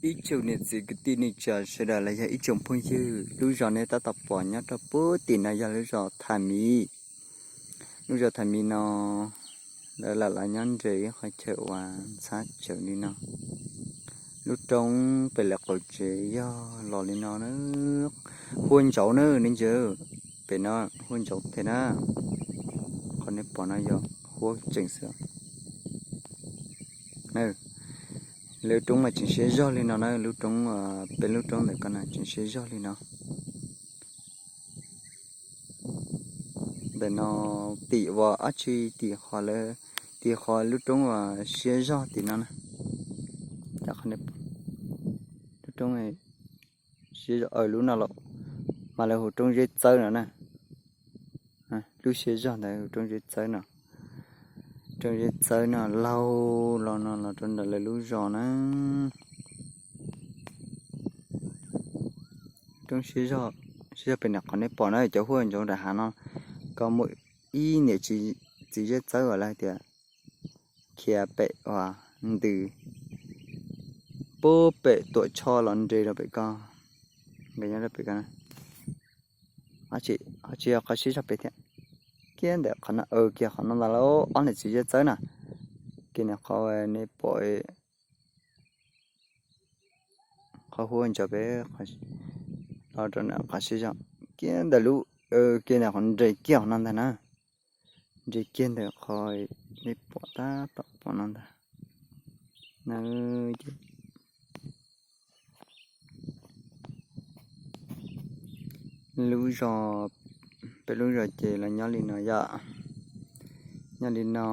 Ib tsoom niam txiv kwv tij neej tsa sawv daws los yog ib tsoom phooj ywg, lub zos nej tab tom pom nyob rau puag tim no yog lub zos Thaj Miv. Lub zos Thaj Miv no lawv lam los nyob nres ib qhov chaw uas ntxhab tsawv li no. Lub roob pem lawv qaum tsev yog los li no na. Hua Ntsauv na nej ntsia, pem no Hua Ntsauv thiab na. Qhov nej pom no yog Hua tseem xwb. Lub roob mas tseem siab zog li no na, lub roob, peb lub roob ntawm ko na tseem siab zog li no. Ntawm no tim uas dab tsi tim qhov lawv, tim qhov lub roob uas siab zog tim no na. Lub roob siab zog lub no los mas lawv hu roob Zeb Txawb no na. Lub siab zog ntawd hu roob Zeb Txawb no. Roob Zeb Txawb no laug los no los rau ntawm lawv lub zos na. Roob siab zog, siab zog pem nram qhov nej pom na cov huaj ntsaud nram hav no, ko muaj ib niam txiv Zeb Txawb uas lawv hais tias khiav pem uas ntws puag pem Tuam Tshoj los nres rau pem ko, nres nyob rau pem ko. Ho tsis yog qhov siab zog pem thiab, kiag ntawm qhov no, kiag qhov no ntag lauj, ob niam txiv Zeb Txawb na. Kiag ntawm qhov nej pom qhov huaj ntsaud pem, los rau ntawm qhov siab zog kiag ntawm lub, kiag ntawm qhov nres kiag qhov no ntag na. Nres kiag ntawm qhov nej pom tab tom pom no ntag na. Lub zos, peb lub zos ces los nyob li no yom. Nyob li no,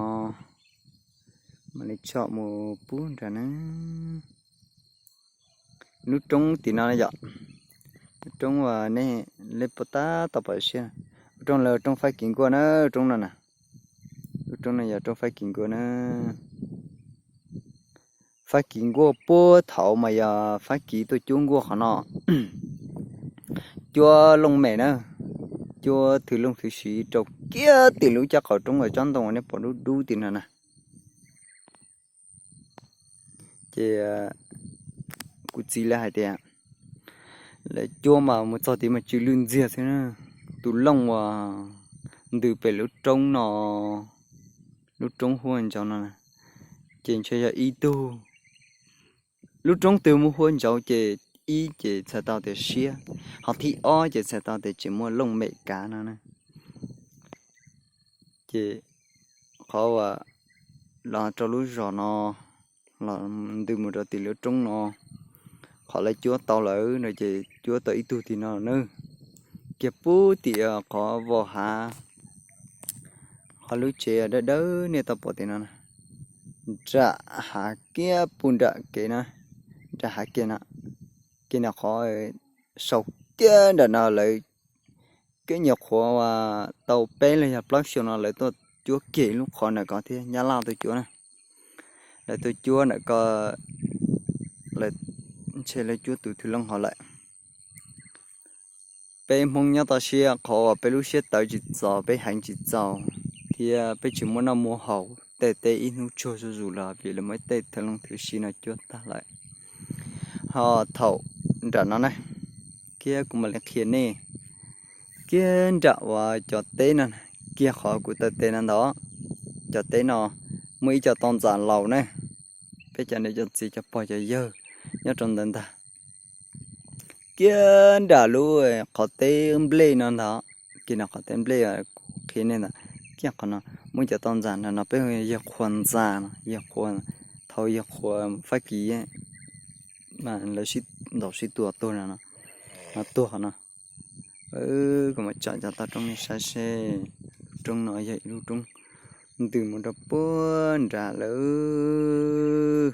mam li tsom mus pub nrad na. Lub roob tim no yom, lub roob uas nej, nej pom tab tom pom siab, lub roob lawv roob Fab Kis Nkuaj na, roob no na. Lub roob no yog roob Fab Kis Nkuaj na. Fab Kis Nkuaj puag thaum mas yog Fab Kis tuaj cuab nkuaj qhov no, cuab looj mem na, cuab thwv looj thwv siv rau kiag tim lub caj qaum roob uas tsob ntoo uas nej pom dub dub tim no na. Ces kuv txiv lawv hais tias lawv cuab mas mus txog tid mas tsw lwj ntxiag xwb na. Tus looj uas ntws pem lub roob no, lub roob Huaj Ntsauv no, ces ntshe yog ib tug. Lub roob twg muaj Huaj Ntsauv ces ib ces txhais tau tias siab, ho thib ob ces txhais tau tias tseem muaj looj mem kav no na. Ces qhov uas los rau lub zos no, los ntws mus rau tim lub roob no, qhov lawv cuab tau lawm no ces cuab tau ib tug tim no na. Kiag pub tim qhov vos hav, qhov lub tsev dawb dawb nej tau pom tim no na, nram hav kiag pub nram kev na, nram hav kiag no, kiag nram qhov sau kiag nram no lawv kev nyuam qhuav tau peb los yog plaub xyoo no lawv tuaj cuab kiag lub qhov ntawm ko thiab Nyab Laj tuaj cuab na. Lawv tuaj cuab ntawm ko, lawv, ntshe lawv cuab tus thwv looj hov lawm. Peb Hmoob nyob toj siab qhov uas peb lub siab tawv tsis txaus, peb heev tsis txaus, thiab peb tsis muaj noj muaj haus, tej teb ib hnub tsuag zuj zus los vim lawv muaj tej thwv looj thwv siv no cuab tag lawm. Ho thaum nram no na, kiag kuv mam li qhia nej, kiag nram uas cov teb no, kiag qhov kuv taw tes no ntag, cov teb no muaj ib co toj ntxas laus na, peb cov niam cov txiv cov pog cov yawg nyob rau ntawd ntag. Kiag nram lub qhov teb nplej no ntag, kiag nram qhov teb nplej kuv qhia nej ntag, kiag qhov no muaj cov toj ntxas no, no peb hu yawg qhua ntxas no, yawg qhua, thaum yawg qhua Fab Kis mas lawv sib ntaus sib tua tuag no, no tuag qhov no. Kuv mam tsom cov toj roob nej saib seb, lub roob no yog ib lub roob ntws mus rau puag nrad lawm.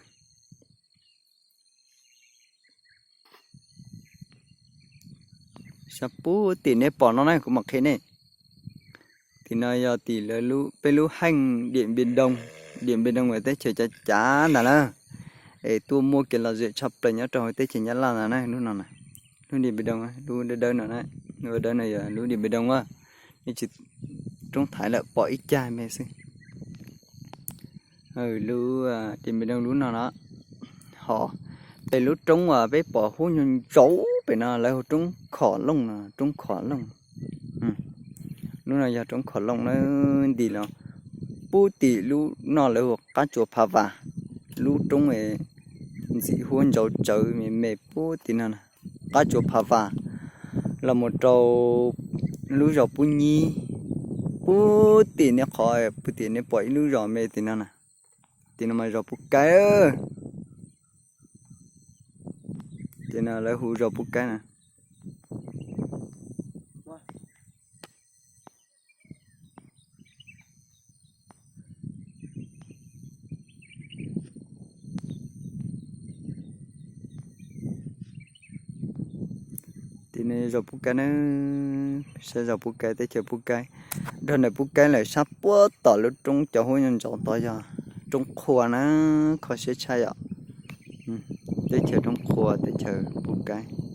Sab pub tim nej pom no na kuv mam qhia nej. Tim no yog tim peb lub heej Điện Biên Đông, Điện Biên Đông uas teb chaws cav cav ntag na, es tuaj muaj kev lom zem tshaj plaws nyob rau hauv teb chaws Nyab Laj ntag na, lub no na, lub Điện Biên Đông, lub dawb dawb no, lub dawb dawb no yog lub Điện Biên Đông, nej tsis, roob Thaiv lawm pom ib cag me xwb. Lub Điện Biên Đông lub no no, ho Lub roob uas peb pom huab ntsaus ntsaus pem no lawv hu roob Khom Looj no, roob Khom Looj. Lub no yog roob Khom Looj na, nti los puag tim lub no lawv hu Qab Tsua Pha Vas. Lub roob ntxim huab ntsaus tsawv me me puag tim no na, Qab Tsua Pha Vas. Los mus rau lub zos Pub Nyib, puag tim nej qhov, puag tim nej pom ib lub zos me tim no na. Tim no mas zos Pub Kaib. Tim no lawv hu zos Pub Kaib na. Tim no zos Pub Kaib na, saib zos Pub Kaib, teb chaws Pub Kaib. Dhau ntawm Pub Kaib lawm sab puag tom lub roob cov huab ntsaus ntsaus tod yog roob Qhua na, kho siab tshaj yom. Teb chaws roob Qhua, teb chaws Pub Kaib.